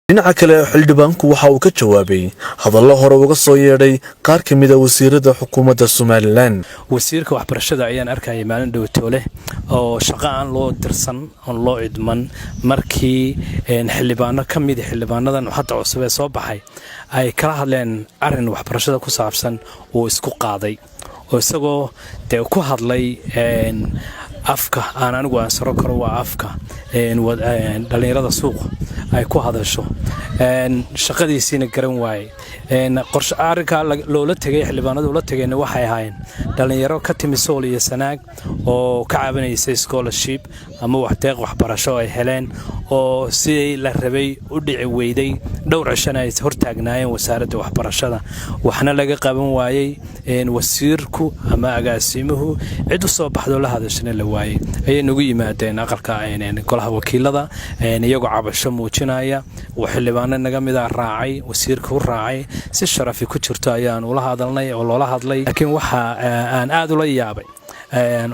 Dhinaca kale, xildhibaanku waxa uu ka jawaabay hadallo hore uga soo yeedhay qaar ka mid ah wasiirada xukuumadda Somaliland. Wasiirka waxbarashada ayaan arkayay maalin dhowtoole oo shaqo aan loo dirsan oon loo idman, markii xildhibaano ka mida xildhibaanadan hadda cusub ee soo baxay ay kala hadleen arrin waxbarashada ku saabsan, uu isku qaaday oo isagoo dee ku hadlay afka aan anigu aan saro karo, waa afka dhallinyarada suuqa ay ku hadasho, shaqadiisiina garan waayey. Arrinkaa loola tegay, xildhibaanadu ula tegayna, waxay ahaayeen dhallinyaro ka timi Sool iyo Sanaag oo ka caawinaysay scholarship ama waxdeeq waxbarasho ay heleen oo sidii la rabay u dhici weyday, dhowr cishana ay hortaagnaayeen wasaaradda waxbarashada, waxna laga qaban waayey, wasiirku ama agaasimuhu cid u soo baxdoo la hadashana la waayey. Ayay nagu yimaadeen aqalka golaha wakiilada iyagoo cabasho muujinaya. Xildhibaano naga mida raacay, wasiirka u raacay, si sharafi ku jirto ayaan ula hadalnay oo loola hadlay. Laakiin waxa aan aad ula yaabay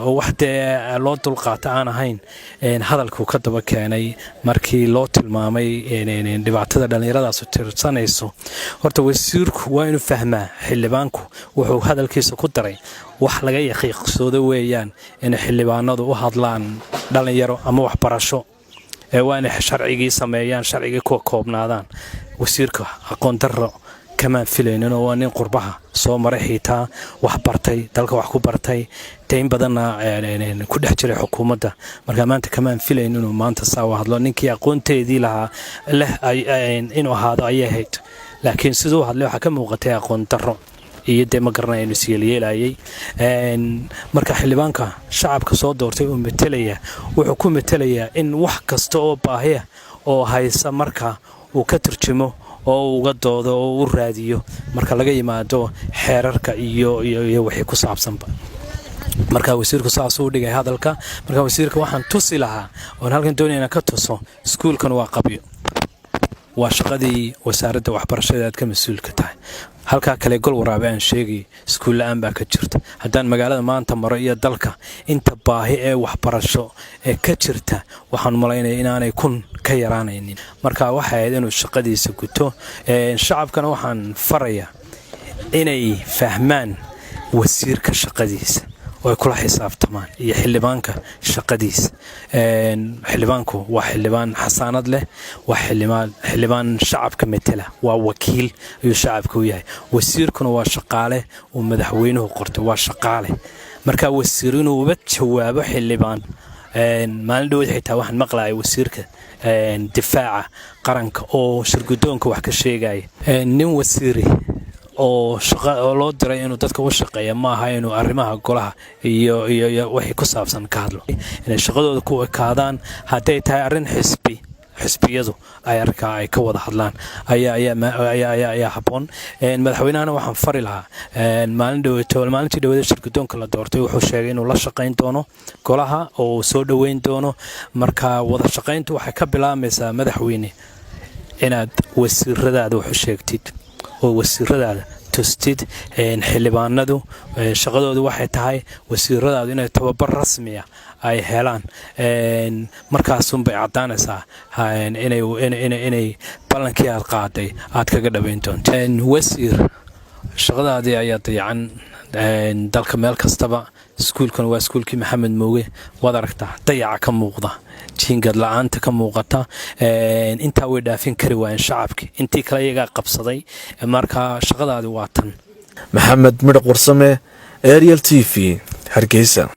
oo wax dee loo dulqaata aan ahayn hadalkuu ka daba keenay markii loo tilmaamay dhibaatada dhallinyaradaas tirsanayso. Horta wasiirku waa inuu fahmaa xildhibaanku wuxuu hadalkiisa ku daray wax laga yaqiiqsoodo weeyaan inay xildhibaanadu u hadlaan dhallinyaro ama waxbarasho, waa inay sharcigii sameeyaan, sharcigii kuwa koobnaadaan. Wasiirka aqoon darro kamaan filayninoo waa nin qurbaha soo maray, xiitaa wax bartay, dalka wax ku bartay, dayn badanna ku dhex jiray xukuumadda. Marka maanta kamaan filayn inuu maanta saa u hadlo. Ninkii aqoonteedii lahaa leh inuu ahaado ayay ahayd, laakiin siduu hadlay waxaa ka muuqatay aqoon darro iyo dee ma garanaya inuu isyeelyeelayay. Marka xildhibaanka shacabka soo doortay uu metelaya, wuxuu ku metelayaa in wax kasta oo baahiya oo haysa marka uu ka turjumo oo uu uga doodo oo u raadiyo, marka laga yimaado xeerarka iyo wixii ku saabsanba. Marka wasiirku saasuu dhigay hadalka. Marka wasiirka waxaan tusi lahaa oon halkan doonaya inaan ka tuso, iskuulkan waa qabyo, waa shaqadii wasaaradda waxbarashada aad ka mas-uulka tahay. Halkaa kale Gol Waraabe aan sheegay, iskuul la-aan baa ka jirta. Haddaan magaalada maanta maro iyo dalka, inta baahi ee waxbarasho ee ka jirta waxaan malaynaya inaanay 1000 ka yaraanaynin. Marka waxay ahayd inuu shaqadiisa guto. Shacabkana waxaan farayaa inay fahmaan wasiirka shaqadiisa oo ay kula xisaabtamaan iyo xildhibaanka shaqadiisa. Xildhibaanku waa xildhibaan xasaanad leh, waa xildhibaan shacabka metela, waa wakiil ayuu shacabka u yahay. Wasiirkuna waa shaqaale uu madaxweynuhu qortay, waa shaqaale. Marka wasiir inuu uba jawaabo xildhibaan maalin dhaweyd, xitaa waxaan maqlayay wasiirka difaaca qaranka oo shirgudoonka wax ka sheegaya. Nin wasiiri oo oo loo diray inuu dadka u shaqeeya ma aha inuu arrimaha golaha iyo wixii ku saabsan ka hadlo. Inay shaqadooda ku ekaadaan. Hadday tahay arrin xisbi, xisbiyadu ay arkaa ay ka wada hadlaan ayaa habboon. Madaxweynahana waxaan fari lahaa, maalin dhaweeto, maalintii dhaweeda shirgudoonka la doortay, wuxuu sheegay inuu la shaqayn doono golaha oo uu soo dhoweyn doono. Marka wada shaqayntu waxay ka bilaabmaysaa, madaxweyne, inaad wasiiradaada wax u sheegtid oo wasiiradaada tustid xildhibaanadu shaqadoodu waxay tahay, wasiiradaadu inay tababar rasmiya ay helaan. Markaasunbay caddaanaysaa inay ballankii aad qaaday aad kaga dhabayn doonto. Wasiir, shaqadaadii ayaa dayacan dalka meel kastaba. Iskuulkan waa iskuulkii Maxamed Mooge, waad aragtaa dayaca ka muuqda, jiingad la-aanta ka muuqata. Intaa way dhaafin kari waayeen shacabkii, intii kale iyagaa qabsaday. Marka shaqadaadi waa tan. Maxamed Midhaq Warsame, Ariel TV, Hargeysa.